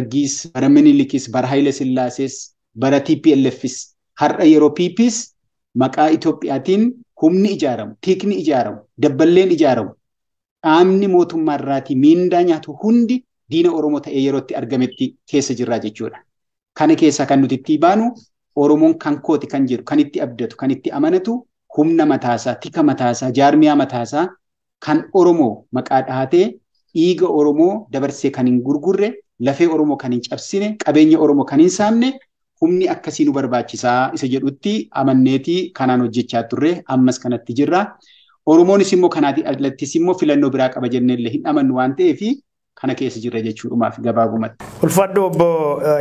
Dargiis, bara Minilikis, bara Haile Sillaasees, bara TPLFis, har'a yeroo PPs maqaa Itoophiyaatiin humni ijaaramu, tikni ijaaramu, dabballeen ijaaramu, qaamni mootummaa irraatii miindaa nyaatu hundi diina Oromoo ta'ee yeroo itti argametti keessa jirraa jechuudha. Kana keessaa kan nuti itti baanu Oromoon kan kooti kan jedhu, kan itti abdatu, kan itti amanatu humna mataasaa, tika mataasaa, jaarmiyaa mataasaa kan Oromoo maqaa dhahatee dhiiga Oromoo dabarsee kan hin gurgurre, lafee Oromoo kan hin cabsine, qabeenya Oromoo kan hin saamne humni akkasii nu barbaachisaa isa jedhutti amanneetii kanaan hojjechaa turre ammas kanatti jirra. Oromoonis immoo kanaatii alattis immoo filannoo biraa qaba jennee hin amannu waan ta'eef kana keessa jirra jechuudhumaaf gabaabumatti. Ulfaadhu obbo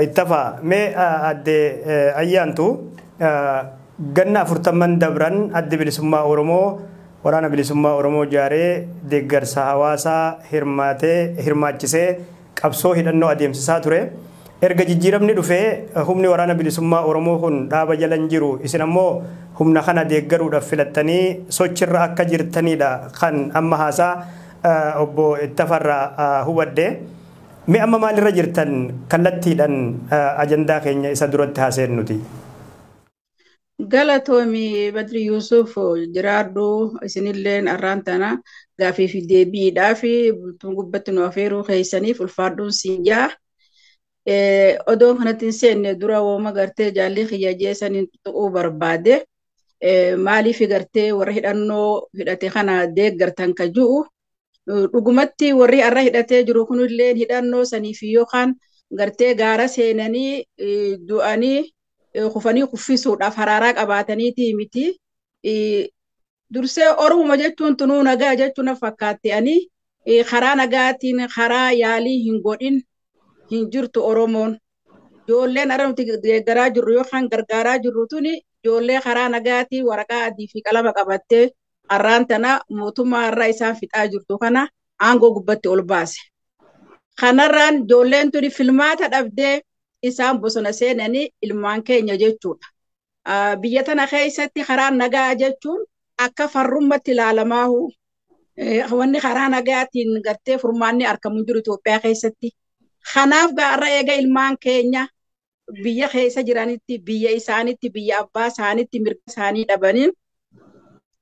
Ittafaa, mee adde Ayyaantu, ganna 40n dabran addi bilisummaa Oromoo waraana bilisummaa Oromoo ijaaree deeggarsa hawaasaa hirmaatee hirmaachisee qabsoo hidhannoo adeemsisaa ture. Erga jijjiiramni dhufee humni waraana bilisummaa Oromoo kun dhaaba jala hin jiru. Isin ammoo humna kana deeggaruudhaaf filattanii sochirra akka jirtanidha kan amma haasaa obbo Ittafarraa hubadhe. Mee amma maalirra jirtan kallattiidhaan ajandaa keenya isa duratti haaseen nuti? Galatoomi Badri Yuusuf, jiraadhu. Isinilleen arraan tana gaafii fi deebiidhaa fi bultuun gubbatti nu afeeruu keessaniif ulfaadhuun siin jaa. Odoon kanatti hin seenne dura wooma gartee jaalli kiyya jeesaniin tuquu barbaade. Maaliif gartee warra hidhannoo hidhate kana deeggartan ka ju'u, dhugumatti warri arra hidhatee jiru kunillee hidhannoo saniif yookaan gartee gaara seenanii du'anii kufanii kuffisuudhaaf haraaraa qabaataniiti miti. Dursee Oromuma jechuun tunuu nagaa jechuun fakkaatti, ani karaa nagaatiin karaa yaalii hin godhin hin jirtu Oromoon. Ijoolleen arra nuti deeggaraa jirru yookaan gargaaraa jirru tuni ijoollee karaa nagaatiin waraqaa adii fi qalama qabattee arraan tana mootummaa irraa isaan fixaa jirtu kana aangoo gubbatti ol baase. Kanarraan ijoolleen tuni filmaata dhabdee isaan bosona seenanii ilmaan keenya jechuudha. Biyya tana keessatti karaa nagaa jechuun akka farrummatti ilaalamaahu, wanni karaa nagaatiin gartee furmaanni argamu jiru Itoophiyaa keessatti. Kanaaf gaarra eega ilmaan keenya biyya keessa jiranitti, biyya isaanitti, biyya abbaa isaanitti mirga isaanii dhabaniin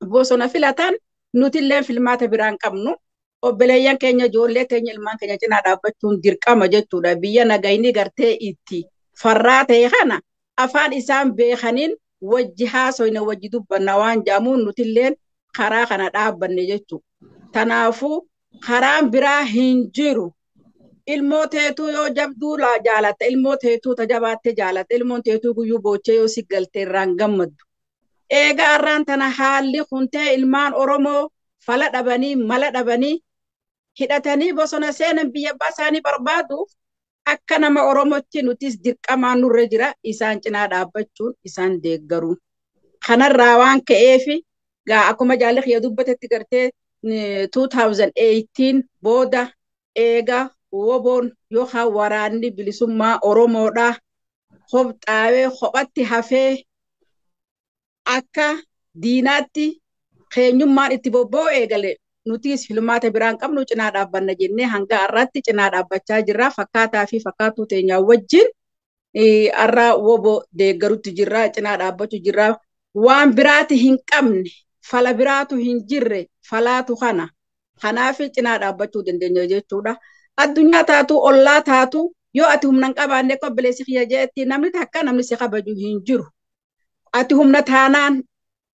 bosona filatan, nuti illee filmaata biraan qabnu. Obboleeyyan keenya, ijoollee keenya, ilmaan keenya cinaa dhaabbachuun dirqama jechuudha. Biyya nagayni gartee itti farraa ta'e kana afaan isaan beekaniin wajji haasoyna, wajji dubbanna waan jedhamuun nutilleen karaa kana dhaabbanne jechuudha. Kanaafuu karaan biraa hin jiru. Ilmoo teetuu yoo jabduu jaalatta, ilmoo teetuu tajabaatte jaalatta, ilmoon teetuu guyyuu boochee yoo si galte irraan gammaddu. Eega arraan tana haalli kun ta'e, ilmaan Oromoo fala dhabanii mala dhabanii hidhatanii bosona seenan biyya abbaa isaanii barbaaduuf, akka nama Oromootti nutis dirqamaan nurra jira isaan cinaa dhaabbachuun, isaan deeggaruun. Kanarraa waan ka'eef gaa akkuma jaalli kiyya dubbatetti gartee 2018 booda eega woboon yookaan waraanni bilisummaa Oromoodhaa hobxaawee kophatti hafee akka diinaatti keenyummaan itti bobba'u eegale, nutis filmaata biraan qabnu cinaa dhaabbanna jennee hanga har'aatti cinaa dhaabbachaa jirra. Fakkaataa fi fakkaattuu teenyaa wajjin har'a woboo deeggarutti jirra, cinaa dhaabbachuu jirra. Waan biraati hin qabne, fala biraatu hin jirre, falaatu kana. Kanaaf cinaa dhaabbachuu dandeenya jechuudha. Addunyaa taatu, ollaa taatu, yoo ati humna hin qabaanne, akka obboleessi kiyya jeetti, namni takka namni si kabaju hin jiru. Ati humna taanaan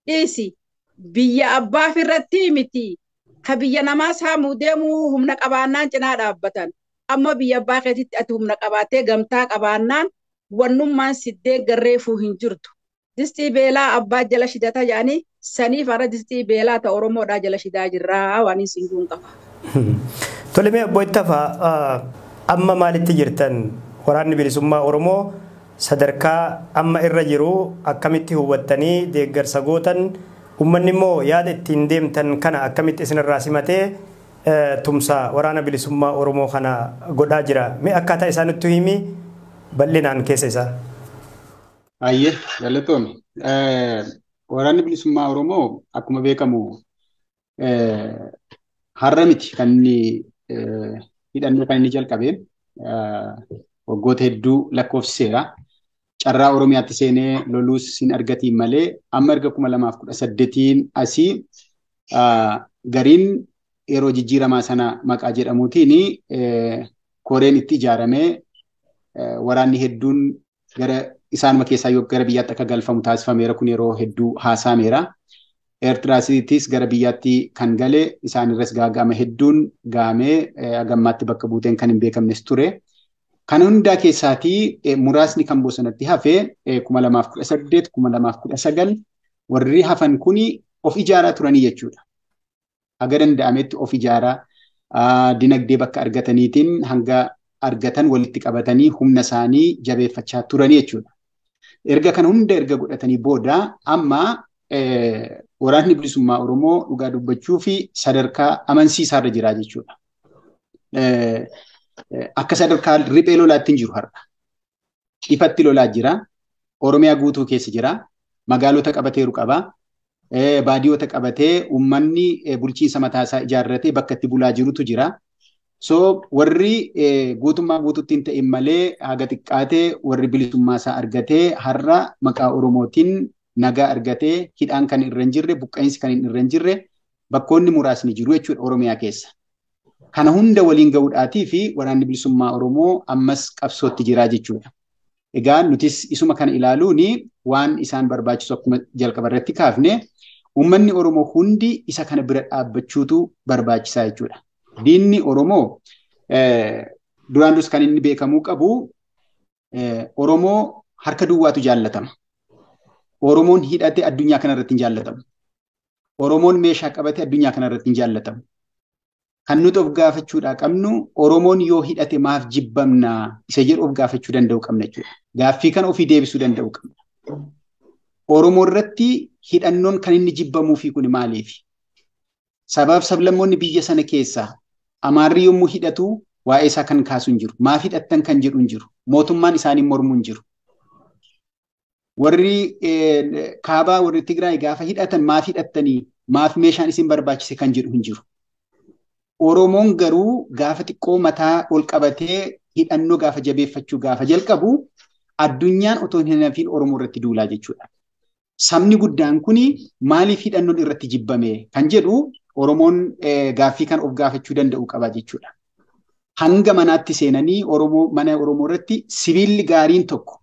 dhiisi, biyya abbaaf irratti miti. Ka biyya namaa saamuu deemuu humna qabaannaan cinaa dhaabbatan. Amma biyya abbaa keetitti ati humna qabaattee gamtaa qabaannaan wannummaan siddee garreefuu hin jirtu. Distii beelaa abbaa jala shidata jedhanii, saniif har'a distii beelaa ta Oromoodhaa jala shidaa jirraa waan hin singuun qaba. Tole, mee obbo Ittafaa, amma maalitti jirtan? Waraanni bilisummaa Oromoo sadarkaa amma irra jiru akkamitti hubattanii deeggarsa gootan? Uummanni immoo yaada ittiin deemtan kana akkamitti isinirraa simatee tumsa waraana bilisummaa Oromoo kana godhaa jira? Mee akkaataa isaa nutti himi bal'inaan keessa isaa. Baay'ee galatoomi. Waraanni bilisummaa Oromoo akkuma beekamu har'a miti kan inni hidhannoo kan inni jalqabe. Waggoota Waggoota hedduu lakkoofsiseera. Carraa Oromiyaatti seenee loluus hin argatiin malee amma erga 2018 asii gariin yeroo jijjiiramaa sana maqaa jedhamuutiin koreen itti ijaaramee waraanni hedduun gara isaanuma keessaa yoo gara biyyaatti akka galfamu taasifameera kun yeroo hedduu haasaameera. Eertiraasittis gara biyyaatti kan gale isaanirras gaaga'ama hedduun gaamee hagammaatti bakka buuteen kan hin beekamnes ture. Kan hundaa keessaatii muraasni kan bosonatti hafe 2018, 2019 warri hafan kuni of ijaaraa turanii jechuudha. Haga danda'ametti of ijaaraa dinagdee bakka argataniitiin hanga argatan walitti qabatanii humna isaanii jabeeffachaa turanii jechuudha. Erga kana hunda erga godhatanii booda amma waraanni bilisummaa Oromoo dhugaa dubbachuu fi sadarkaa amansiisaarra jira jechuudha. Akka sadarkaa riphee lolaatti hin jiru har'a. Ifatti lolaa jira. Oromiyaa guutuu keessa jira. Magaalota qabateeru qaba. Baadiyyoota qabatee uummanni bulchiinsa mataasaa ijaarratee bakka itti bulaa jirutu jira. So warri guutummaa guutuutti hin ta'in malee haga xiqqaatee warri bilisummaa isaa argatee har'a maqaa Oromootiin nagaa argatee hidhaan kan irra hin jirre buqqa'insi kan irra hin jirre bakkoonni muraasni jiru jechuudha Oromiyaa keessa. Kana hunda waliin ga'uudhaatii fi waraanni bilisummaa Oromoo ammas qabsootti jira jechuudha. Egaa nutis isuma kana ilaaluun waan isaan barbaachisu akkuma jalqaba irratti kaafne uummanni Oromoo hundi isa kana bira dhaabbachuutu barbaachisaa jechuudha. Diinni Oromoo duraan dursa kan inni beekamuu qabu Oromoo harka duwwaatu jaallatama. Oromoon hidhate addunyaa kanarratti hin jaallatamu. Oromoon meeshaa qabate addunyaa kanarratti hin jaallatamu. Kan nuti of gaafachuudhaa qabnu Oromoon yoo hidhate maaf jibbamnaa isa jedhu of gaafachuu danda'u qabna jechuudha. Gaaffii kana ofii deebisuu danda'u qabna. Oromoo irratti hidhannoon kan inni jibbamuufi kun maaliifi? Sabaaf sablammoonni biyya sana keessaa Amaarri yommuu hidhatu waa'ee isaa kan kaasu hin jiru. Maaf hidhattan kan jedhu hin jiru. Mootummaan isaanii mormuu hin jiru. Warri kaabaa warri Tigraay gaafa hidhatan maaf hidhattanii maaf meeshaan isin barbaachise kan jedhu hin jiru. Oromoon garuu gaafa xiqqoo mataa ol qabatee hidhannoo gaafa jabeeffachuu gaafa jalqabu addunyaan otoo hin hafiin Oromoo irratti duulaa jechuudha. Sabni guddaan kuni maaliif hidhannoon irratti jibbame kan jedhu Oromoon gaaffii kan of gaafachuu danda'u qaba jechuudha. Hanga manaatti seenanii Oromoo mana Oromoo irratti sibiilli gaariin tokko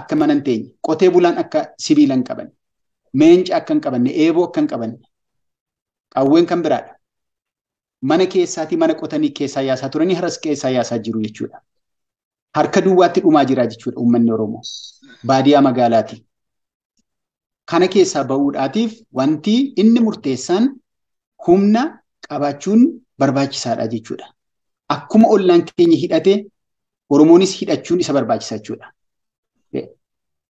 akka mana hin teenye, qotee bulaan akka sibiila hin qabanne, meenca akka hin qabanne, eeboo akka hin qabanne, qawween kan biraadha. Mana keessaatii mana qotanii keessaa yaasaa turanii haras keessaa yaasaa jiru jechuudha. Harka duwwaatti dhumaa jira jechuudha uummanni Oromoo. Baadiyyaa magaalaati. Kana keessaa ba'uudhaatiif wanti inni murteessaan humna qabaachuun barbaachisaadha jechuudha. Akkuma ollaan keenya hidhate Oromoonis hidhachuun isa barbaachisa jechuudha.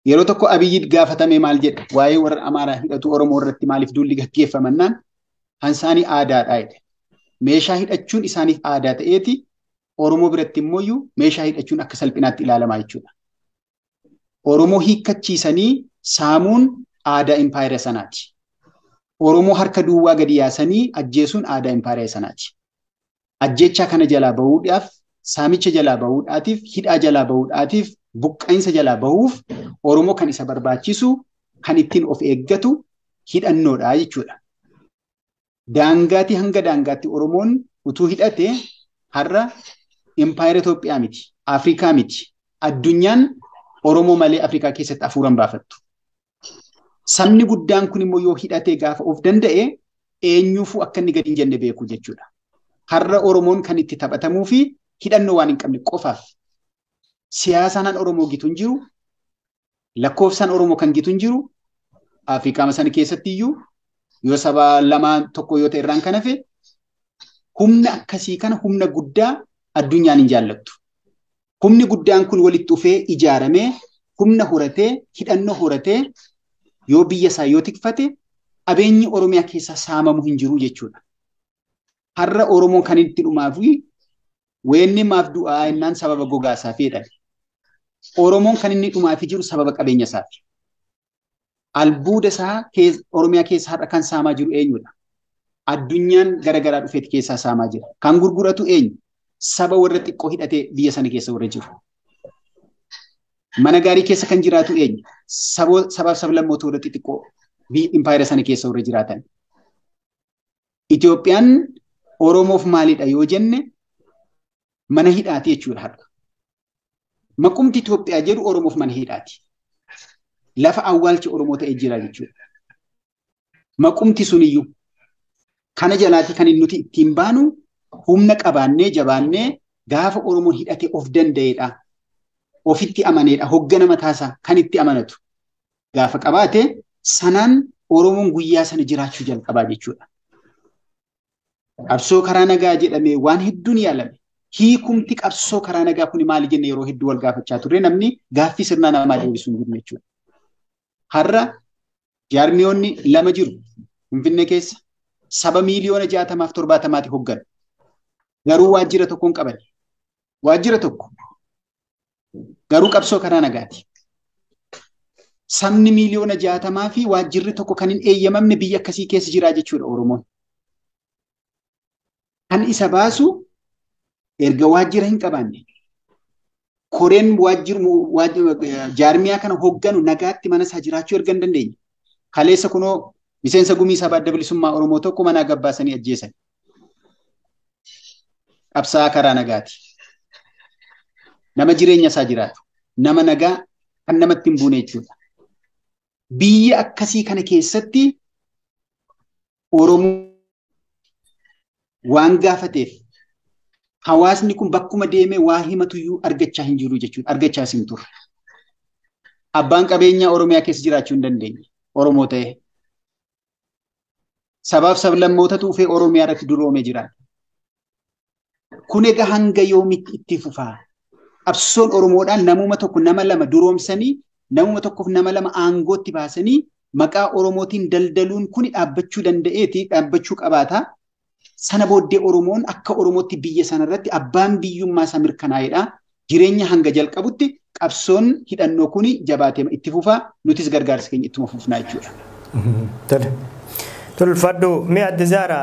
Yeroo tokko Abiyyi gaafatame maal jedha? Waa'ee warra Amaaraa hidhatu Oromoo irratti maaliif duulli gaggeeffamannaan hansaanii aadaadha jedhe. Meeshaa hidhachuun isaaniif aadaa ta'eeti Oromoo biratti immoo meeshaa hidhachuun akka salphinaatti ilaalamaa jechuudha. Oromoo hiikkachiisanii saamuun aadaa impaayera sanaati. Oromoo harka duwwaa gadi yaasanii ajjeesuun aadaa impaayera sanaati. Ajjeechaa kana jalaa bahuudhaaf, saamicha jalaa bahuudhaatiif, hidhaa jalaa bahuudhaatiif, buqqa'insa jalaa bahuuf Oromoo kan isa barbaachisu kan ittiin of eeggatu hidhannoodha jechuudha. Daangaatii hanga daangaatti Oromoon utuu hidhate har'a impaayera Itoophiyaa miti, Afrikaa miti. Addunyaan Oromoo malee Afrikaa keessatti hafuura hin baafattu. Sabni guddaan kun immoo yoo hidhatee gaafa of danda'e eenyuufuu akka inni gadi hin jenne beeku jechuudha. Har'a Oromoon kan itti taphatamuu fi hidhannoo waan hin qabne qofaaf. Siyaasaan Oromoo gitu hin jiru, lakkoofsaan Oromoo kan gitu hin jiru, Afrikaa sana keessatti iyyuu yoo saba lama tokko yoo ta'e irraan kan hafe humna akkasii kana humna guddaa addunyaan hin jaallattu. Humni guddaan kun walitti dhufee ijaaramee humna horatee hidhannoo horatee yoo biyya isaa yoo tikfate qabeenyi Oromiyaa keessaa saamamu hin jiru jechuudha. Har'a Oromoon kan itti dhumaa fi weenni maaf du'aa jennaan sababa gogaa isaa fedhan. Oromoon kan inni dhumaa fi jiru sababa qabeenya isaati. Albuuda isaa Oromiyaa keessa har'a kan saamaa jiru eenyudha? Addunyaan garagaraa dhufeeti keessaa saamaa jira. Kan gurguratu eenyu? Saba warra xiqqoo hidhatee biyya sana keessa warra jiru. Mana gaarii keessa kan jiraatu eenyu? Sabaaf sablammoota warra xixiqqoo biyya impaayera sana keessa warra jiraatan. Itoophiyaan Oromoof maalidha yoo jenne mana hidhaati jechuudha har'a. Maqumti Itoophiyaa jedhu Oromoof mana hidhaati. Lafa awwaalchi Oromoo ta'ee jira jechuudha. Maqumti suniyyuu kana jalaati kan nuti ittiin baanu humna qabaannee jabaannee gaafa Oromoon hidhatee of danda'edha. Ofitti amaneedha. Hoggana mataasaa kan itti amanatu. Gaafa qabaate sanaan Oromoon guyyaa sana jiraachuu jalqabaa jechuudha. Qabsoo karaa nagaa jedhamee waan hedduun yaalame. Hiikumti qabsoo karaa nagaa kun maali jenne yeroo hedduu wal gaafachaa turre namni gaaffii sirnaa namaa deebisuu hin jiru jechuudha. Har'a jaarmiyoonni lama jiru Finfinnee keessa saba miiliyoona 60 fi 70 hogganu. Garuu waajjira tokko hin qaban. Waajjira tokko. Garuu qabsoo karaa nagaati. Sabni miiliyoona 60 fi waajjirri tokko kan hin eeyyamamne biyya akkasii keessa jira jechuudha Oromoon. Kan isa baasu erga waajjira hin qabaanne koreen jaarmiyaa kana hogganu nagaatti mana isaa jiraachuu erga hin dandeenye. Kaleessa kunoo miseensa gumii sabaa adda bilisummaa Oromoo tokko manaa gabbaasanii ajjeesan. Qabsaa'aa karaa nagaati. Nama jireenya isaa jiraatu, nama nagaa kan namatti hin buune jechuudha. Biyya akkasii kana keessatti Oromoo waan gaafateef hawaasni kun bakkuma deemee waa himatuyyuu argachaa hin jiru jechuudha. Argachaas hin turre. Abbaan qabeenyaa Oromiyaa keessa jiraachuu hin dandeenye. Oromoo ta'ee. Sabaaf sablammootatu dhufee Oromiyaa irratti duroomee jiraata. Kun egaa hanga yoomitti itti fufaa? Qabsoon Oromoodhaan namuma tokko nama lama duroomsanii namuma tokkoof nama lama aangootti baasanii maqaa Oromootiin daldaluun kuni dhaabbachuu danda'eeti dhaabbachuu qabaata. Sana booddee Oromoon akka Oromootti biyya sanarratti abbaan biyyummaa isaa mirkanaa'edha. Jireenya hanga jalqabutti qabsoon hidhannoo kuni jabaatee itti fufaa nutis gargaarsa keenya ittuma fufnaa jechuudha. Tolfadhu mee adde Zaara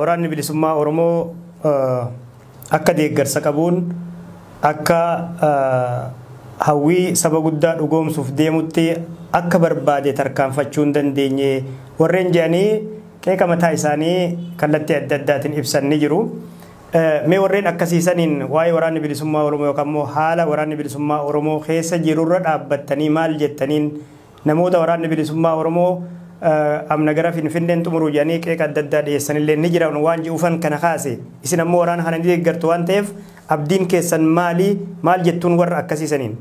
waraanni bilisummaa Oromoo akka deeggarsa qabuun akka hawwii saba guddaa dhugoomsuuf deemutti akka barbaade tarkaanfachuu hin dandeenye warreen jedhanii qeeqa mataa isaanii kallattii adda addaatiin ibsan ni jiru. Mee warreen akkasiisaniin waa'ee waraanni bilisummaa Oromoo yookaan immoo haala waraanni bilisummaa Oromoo keessa jirurra dhaabbattanii maal jettaniin namoota waraanni bilisummaa Oromoo amna gara Finfinneen xumuruu jedhanii qeeqa adda addaa dhiyeessanillee ni jiran waan ji'uufan kana kaase isin ammoo waraana kana ni deeggartu waan ta'eef abdiin keessan maali maal jettuun warra akkasiisaniin?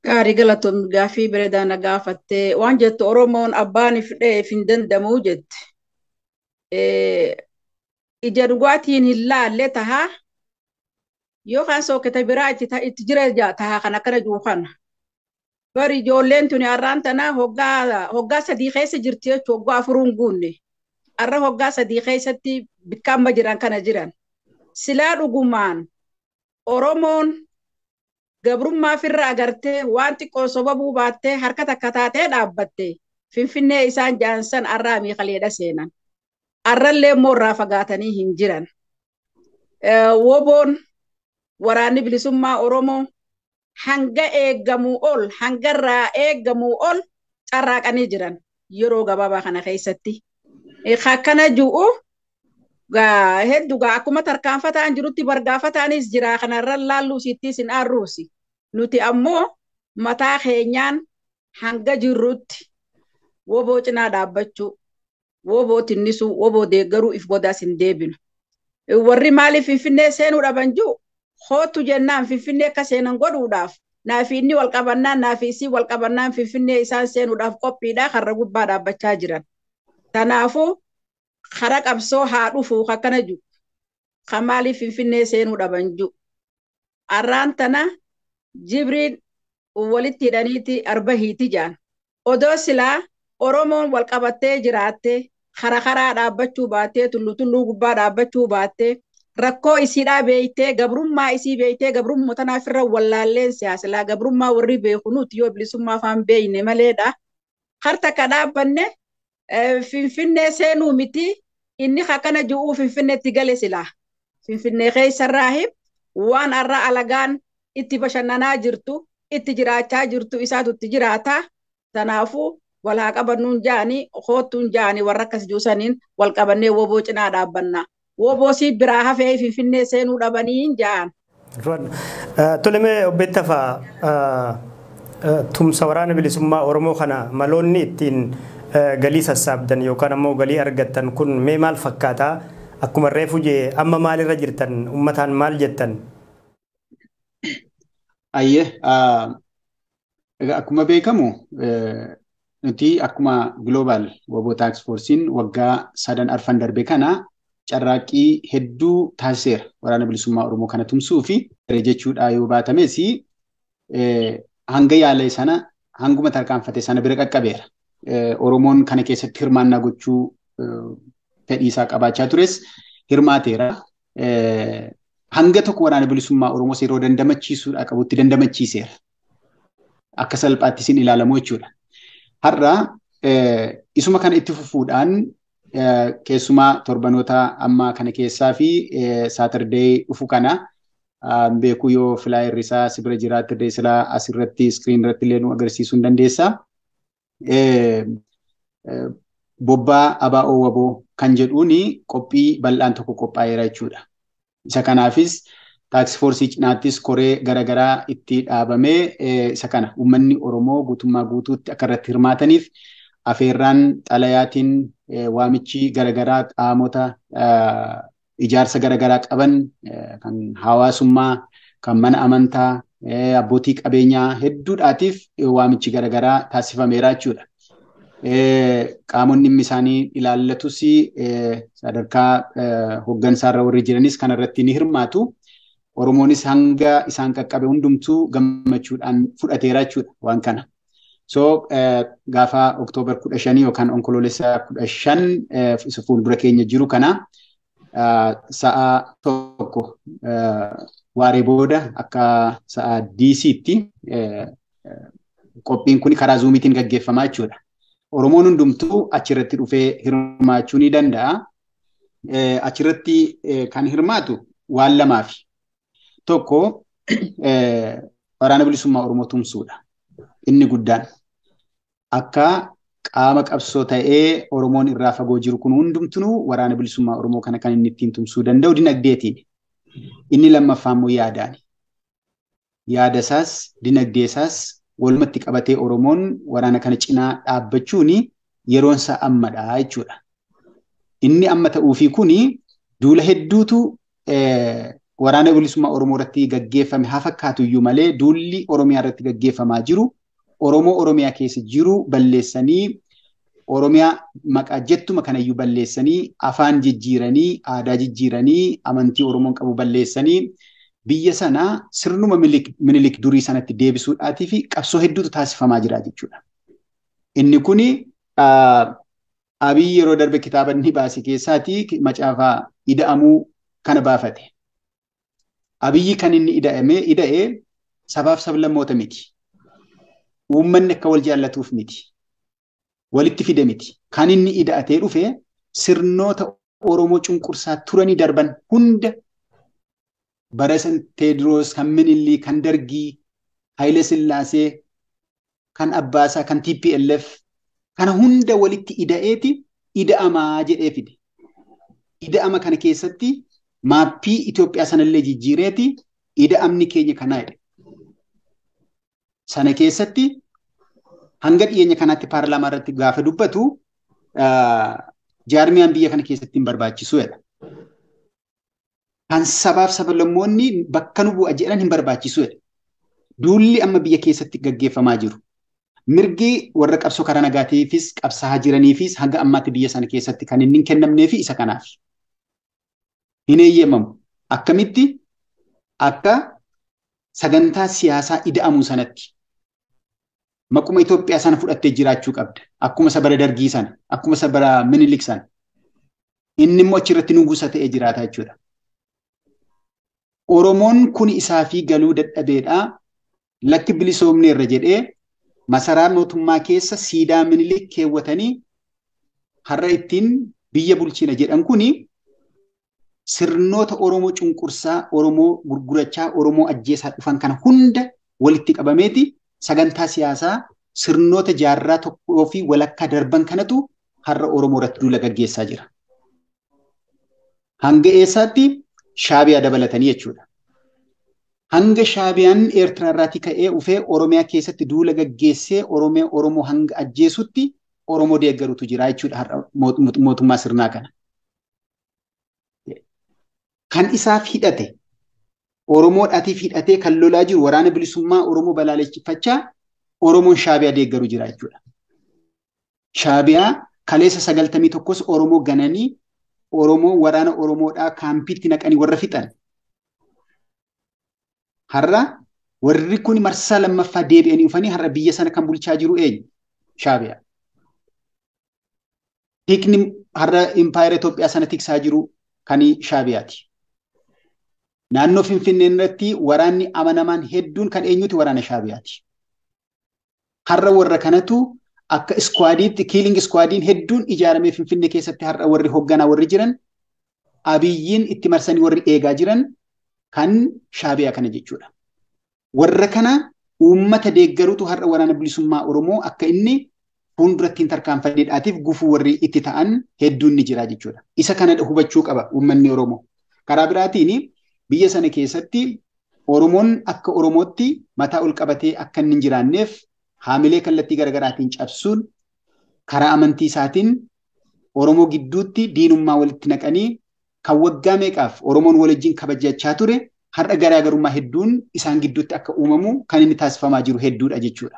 Gaarii galatoon gaaffii bareedaa na gaafattee waan jettu Oromoon abbaan fidheef hin danda'amu jette. Ija dhugaatiin hin laalle tahaa yookaan sookata biraa itti jira tahaa kan akkana jiru kana. Bari ijoolleen tuni har'aan tana hoggaa 3 keessa jirti jechuun hoggaa 4 hin guunne. Har'a hoggaa 3 keessatti bikka amma jiran kana jiran. Silaa dhugumaan Oromoon gabrummaa firra agartee waan xiqqoo sobabuu baattee harka takka taatee dhaabbatte Finfinnee isaan jaansan har'aa miiqaleedha seenan. Har'allee immoo irraa fagaatanii hin jiran. Woboon waraanni bilisummaa Oromoo hanga eeggamuu ol hanga irraa eeggamuu ol carraaqanii jiran yeroo gabaabaa kana keessatti. Akkana ji'u hedduu akkuma tarkaanfataan jirutti bargaafataanis jira kanarra laalluu sittiis hin aarruusi. Nuti ammoo mataa keenyaan hanga jirrutti woboo cinaa dhaabbachuu, woboo tinnisuu, woboo deeggaruu if bodaas hin deebinu. Warri maaliif Finfinnee seenuu dhaban jiru hootu jennaan Finfinnee akka seenan godhuudhaaf naafi inni wal qabannaan naafi isii wal qabannaan Finfinnee isaan seenuudhaaf qophiidhaa karra gubbaa dhaabbachaa jiran. Kanaafuu kara qabsoo haa dhufu akkana jiru. Kan maaliif Finfinnee seenuu dhaban jiru. Har'aan tana Jibriin walitti hidhaniiti arba hiiti jaan. Odoo silaa Oromoon wal qabattee jiraattee kara karaa dhaabbachuu baattee tulluu tulluu gubbaa dhaabbachuu baattee rakkoo isiidhaa beeytee gabrummaa isii beeytee gabrummaa tanaaf irra wallaalleen siyaasilaa gabrummaa warri beeku nuti yoo bilisummaa afaan beeyne maleedha. Har takka dhaabbanne Finfinnee seenuu miti inni akkana ji'uu Finfinneetti gale silaa. Finfinnee keessarraa waan har'a alagaan itti bashannanaa jirtu itti jiraachaa jirtu isaatu itti jiraata. Kanaafuu wal haa qabannuun jaanii hoottuun jaanii warra akkas juusaniin wal qabannee woboo cinaa dhaabbanna. Woboo si biraa hafee Finfinnee seenuu dhabanii jaan. Tole mee obbo Ittafaa, tumsa waraana bilisummaa Oromoo kana maloonni ittiin galii sassaabdan yookaan ammoo galii argattan kun mee maal fakkaata? Akkuma reefu jee amma maalirra jirtan, uummataan maal jettan? Ayyee, akkuma beekamu nuti akkuma Global Woboo Task Force'n waggaa sadan arfan darbe kana carraaqqii hedduu taasiseera waraana bilisummaa Oromoo kana tumsuu fi jechuudha yoo baatames hanga yaala sana hanguma tarkaanfate sana bira qaqqabeera. Oromoon kana keessatti hirmaannaa gochuu fedhii isaa qabaachaa tures hirmaateera. Hanga tokko waraana bilisummaa Oromoo yeroo dandamachiisuudha qabutti dandamachiiseera. Akka salphaatti isin ilaalamu jechuudha. Har'a isuma kana itti fufuudhaan keessumaa torbanoota ammaa kana keessaa fi Saatardee dhufu kana beekuu yoo filaayerri isaa si bira jiraatte silaa asirratti iskiriin irratti illee nu agarsiisuu hin dandeessa. Bobbaa ABO Waboo kan jedhuuni qophii bal'aan tokko qophaa'eera jechuudha. Isa kanaafis taaksii foorsii cinaattis koree garaagaraa itti dhaabamee isa kana uummanni Oromoo guutummaa guutuutti akka irratti hirmaataniif afeerraan xalayaatiin waamichi garaagaraa qaamota ijaarsa garaagaraa qaban kan hawaasummaa, kan mana amantaa, abbootii qabeenyaa hedduudhaatiif waamichi garaagaraa taasifameera jechuudha. Qaamonni dhimmi isaanii ilaallatus sadarkaa hooggansaarra warri jiranis kanarratti ni hirmaatu. Oromoonis hanga isaan qaqqabe hundumtuu gammachuudhaan fudhateera jechuudha waan kana. So gaafa Oktoobar 15 yookaan Onkoloolessa 15 isa fuuldura keenya jiru kana sa'a 1 waaree booda akka sa'a DC'tti qophiin kun karaa Zuumiitiin gaggeeffamaa jechuudha. Oromoon hundumtuu achirratti dhufee hirmaachuu ni danda'a. Achirratti kan hirmaatu waan lamaafi. Tokko waraana bilisummaa Oromoo tumsuudha. Inni guddaan akka qaama qabsoo ta'ee Oromoon irraa fagoo jiru kun hundumtuu waraana bilisummaa Oromoo kana kan inni ittiin tumsuu danda'u dinagdeetiin. Inni lammaffaa immoo yaadaani. Yaada isaas dinagdee isaas walumatti qabatee Oromoon waraana kana cinaa dhaabbachuun yeroon isaa ammadha jechuudha. Inni amma ta'uufi kuni duula hedduutu waraana bilisummaa Oromoo irratti gaggeeffame haa fakkaatu iyyuu malee duulli Oromiyaa irratti gaggeeffamaa jiru Oromoo Oromiyaa keessa jiru balleessanii Oromiyaa maqaa jettuma kanayyuu balleessanii afaan jijjiiranii aadaa jijjiiranii amantii Oromoon qabu balleessanii biyya sana sirnuma Minilik durii sanatti deebisuudhaatii fi qabsoo hedduutu taasifamaa jira jechuudha. Inni kuni Abiy yeroo darbe kitaaba inni baase keessaatii macaafa ida'amuu kana baafate. Abiyyi kan inni ida'e sabaaf sablammoota miti. Uummanni akka wal jaallatuuf miti. Walitti fide miti. Kan inni ida'atee dhufe sirnoota Oromoo cunqursaa turanii darban hunda bara san Teediroos, kan Minilii, kan Dargii, Haayile Sillaasee, kan Abbaasaa, kan TPLF kana hunda walitti ida'eeti ida'amaa jedhee fide. Ida'ama kana keessatti maappii Itoophiyaa sanallee jijjiireeti ida'amni keenya kanaa jedhe. Sana keessatti hanga dhiyeenya kanaatti paarlaamaa irratti gaafa dubbatu jaarmiyaan biyya kana keessatti hin barbaachisu jedha. Kan sabaaf sablammoonni bakka nu bu'a jedhan hin barbaachisu jedha. Duulli amma biyya keessatti gaggeeffamaa jiru. Mirgi warra qabsoo karaa nagaatiifis qabsaa'aa jiraniifis hanga ammaatti biyya sana keessatti kan inni hin kennamneefi isa kanaaf. Hin eeyyamamu. Akkamitti akka sagantaa siyaasaa ida'amuu sanatti maquma Itoophiyaa sana fudhattee jiraachuu qabda. Akkuma isa bara Dargii sana, akkuma isa bara Minilik sana. Inni immoo achirratti nugusa ta'ee jiraata jechuudha. Oromoon kun isaa fi galuu dadhabeedha. Lakki bilisoomneerra jedhee masaraa mootummaa keessa siidaa Minilik keewwatanii har'a ittiin biyya bulchina jedhan kuni sirnoota Oromoo cunqursaa, Oromoo gurgurachaa, Oromoo ajjeesaa dhufan kana hunda walitti qabameeti sagantaa siyaasaa sirnoota jaarraa tokkoo fi walakkaa darban kanatu har'a Oromoo irratti duula gaggeessaa jira. Hanga eessaatti Shaabiyaa dabalatanii jechuudha. Hanga Shaabiyaan Eertiraa irraatii ka'ee dhufee Oromiyaa keessatti duula gaggeessee Oromoo hanga ajjeesutti Oromoo deeggarutu jira jechuudha har'a mootummaa sirnaa kana. Kan isaaf hidhate Oromoodhaatiif hidhatee kan lolaa jiru waraana bilisummaa Oromoo balaaleffachaa Oromoon Shaabiyaa deeggaru jira jechuudha. Shaabiyaa kaleessa 91 Oromoo gananii Oromoo waraana Oromoodhaa kaampiitti naqanii warra fixan. Har'a warri kun marsaa lammaffaa deebi'anii dhufanii har'a biyya sana kan bulchaa jiru eenyu? Shaabiyaa. Tikni har'a impaayera Itoophiyaa sana tiksaa jiru kan Shaabiyaati. Naannoo Finfinnee irratti waraanni amanamaan hedduun kan eenyuti? Waraana Shaabiyaati. Har'a warra kanatu akka iskwaadiitti kiiling iskwaadiin hedduun ijaaramee Finfinnee keessatti har'a warri hoogganaa warri jiran Abiyyiin itti marsanii warri eegaa jiran kan Shaabiyaa kana jechuudha. Warra kana uummata deeggarutu har'a waraana bilisummaa Oromoo akka inni fuulduratti hin tarkaanfanneedhaatiif gufuu warri itti ta'an hedduun ni jira jechuudha. Isa kana hubachuu qaba uummanni Oromoo. Karaa biraatiin biyya sana keessatti Oromoon akka Oromootti mataa ol qabatee akka inni hin jiraanneef haamilee kallattii garaagaraatiin cabsuun karaa amantii isaatiin Oromoo gidduutti diinummaa walitti naqanii kan waggaa meeqaaf Oromoon wal wajjin kabajachaa ture har'a garaagarummaa hedduun isaan gidduutti akka uumamu kan inni taasifamaa jiru hedduudha jechuudha.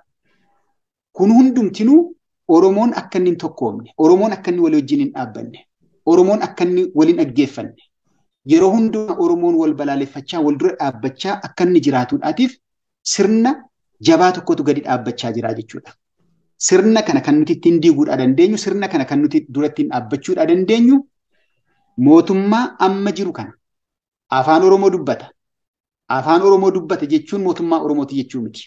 Kun hundumtinuu Oromoon akka inni hin tokkoomne, Oromoon akka inni wal wajjin hin dhaabbanne, Oromoon akka inni wal hin dhaggeeffanne, yeroo hundumaa Oromoon wal balaaleffachaa wal dura dhaabbachaa akka inni jiraatuudhaatiif sirna jabaa tokkotu gadi dhaabbachaa jira jechuudha. Sirna kana kan nuti ittiin diiguudhaa dandeenyu, sirna kana kan nuti dura ittiin dhaabbachuudhaa dandeenyu mootummaa amma jiru kana afaan Oromoo dubbata. Afaan Oromoo dubbata jechuun mootummaa Oromooti jechuu miti.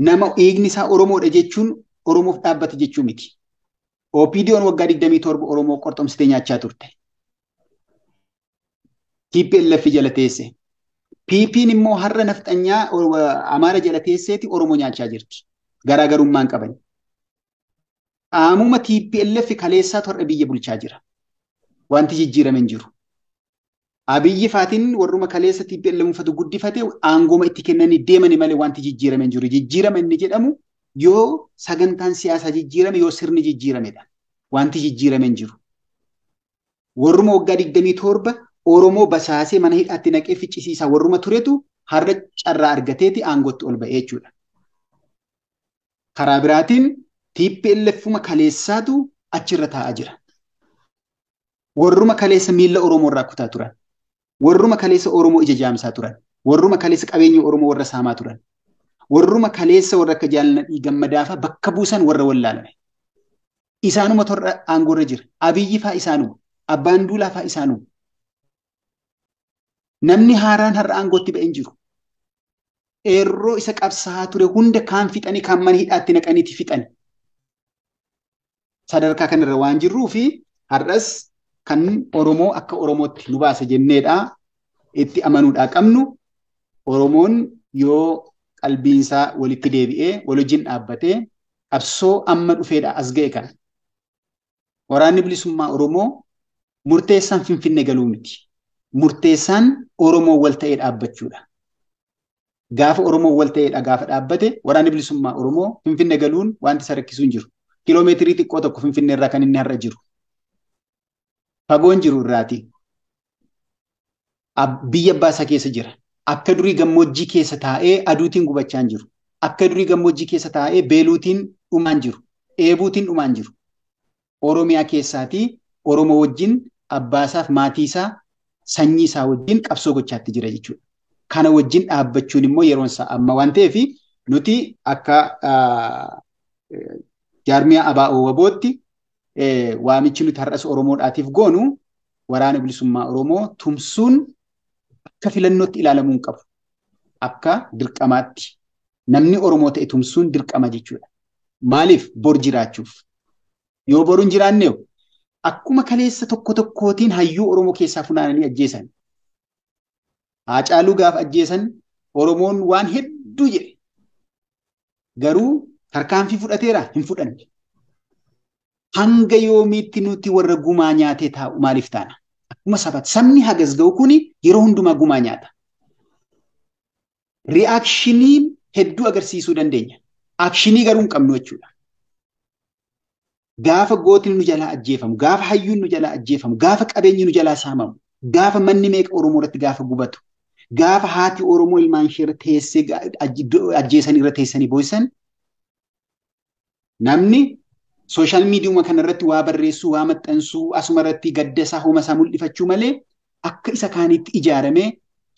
Nama dhiigni isaa Oromoodha jechuun Oromoof dhaabbata jechuu miti. OPDO'n waggaa 27 Oromoo qorxomsitee nyaachaa turte. TPLF jala teesse. PP'n immoo har'a nafxanyaa Amaara jala teesseeti Oromoo nyaachaa jirti. Garaagarummaan qaban. Qaamuma TPLF kaleessaatu har'a biyya bulchaa jira. Wanti jijjiirame hin jiru. Abiyyi faatiin warruma kaleessa TPLF uffatu guddifate aangooma itti kennanii deemani malee wanti jijjiirame hin jiru. Jijjiirame inni jedhamu yoo sagantaan siyaasaa jijjiirame yoo sirni jijjiiramedha. Wanti jijjiirame hin jiru. Warruma waggaa 27 Oromoo basaasee mana hidhaatti naqee ficcisiisaa warruma turetu har'a carraa argateeti aangootti ol ba'ee jechuudha. Karaa biraatiin TPLFuma kaleessaatu achirra taa'aa jira. Warruma kaleessa miilla Oromoo irraa kutaa turan. Warruma kaleessa Oromoo ija jaamsaa turan. Warruma kaleessa qabeenya Oromoo warra saamaa turan. Warruma kaleessa warra akka Jaalalladhii Gammadaafaa bakka buusan warra wallaalame. Isaanuma torra aangoorra jira. Abiyyi faa isaanuma. Abbaan Duulaa faa isaanuma. Namni haaraan har'a aangootti ba'ee hin jiru. Eerroo isa qabsaa'aa ture hunda kaan fixanii kaan mana hidhaatti naqaniiti fixani. Sadarkaa kanarra waan jirruu fi har'as kan Oromoo akka Oromootti nu baasa jenneedha itti amanuudhaa qabnu. Oromoon yoo qalbiinsaa walitti deebi'ee wal wajjin dhaabbatee qabsoo amma dhufeedha as ga'e kana. Waraanni bilisummaa Oromoo murteessaan Finfinnee galuu miti. Murteessaan Oromoo wal ta'ee dhaabbachuudha. Gaafa Oromoo wal ta'eedha gaafa dhaabbate waraanni bilisummaa Oromoo Finfinnee galuun wanti isa rakkisu hin jiru. Kiiloomeetirii xiqqoo tokko Finfinnee irraa kan inni har'a jiru. Fagoon jiru irraati. Biyya abbaa isaa keessa jira. Akka durii gammoojjii keessa taa'ee aduutiin gubachaa hin jiru. Akka durii gammoojjii keessa taa'ee beeluutiin dhumaan jiru. Dheebuutiin dhumaan jiru. Oromiyaa keessaatii Oromoo wajjin abbaasaaf maatii isaa sanyii isaa wajjin qabsoo gochaatti jira jechuudha. Kana wajjin dhaabbachuun immoo yeroon isaa amma waan ta'eef nuti akka jaarmiyaa ABO WBOtti waamichi nuti har'as Oromoodhaatiif goonu waraana bilisummaa Oromoo tumsuun akka filannootti ilaalamuu hin qabu. Akka dirqamaatti namni Oromoo ta'e tumsuun dirqama jechuudha. Maaliif bor jiraachuuf? Yoo boru hin jiraanne akkuma kaleessa tokko tokkootiin hayyuu Oromoo keessaa funaananii ajjeesan. Haacaaluu gaafa ajjeesan Oromoon waan hedduu jedhe. Garuu tarkaanfii fudhateera hin fudhanne. Hanga yoomiitti nuti warra gumaa nyaatee taa'u maaliif taana? Akkuma sabaatti sabni hagas ga'u kuni yeroo hundumaa gumaa nyaata. Ri'aakshinii hedduu agarsiisuu dandeenya. Akshinii garuu hin qabnu jechuudha. Gaafa gootni nu jalaa ajjeefamu, gaafa hayyuun nu jalaa ajjeefamu, gaafa qabeenyi nu jalaa saamamu, gaafa manni meeqa Oromoo irratti gaafa gubatu, gaafa haati Oromoo ilmaan ishee irra teessee ajjeesanii irra teessanii boosisan namni sooshaal miidiyaa kanarratti waa barreessuu, waa maxxansuu, asuma irratti gadda isaa homa isaa mul'ifachuu malee akka isa kaaniitti ijaaramee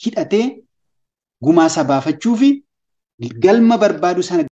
hidhatee gumaa isaa baafachuu fi galma barbaadu sana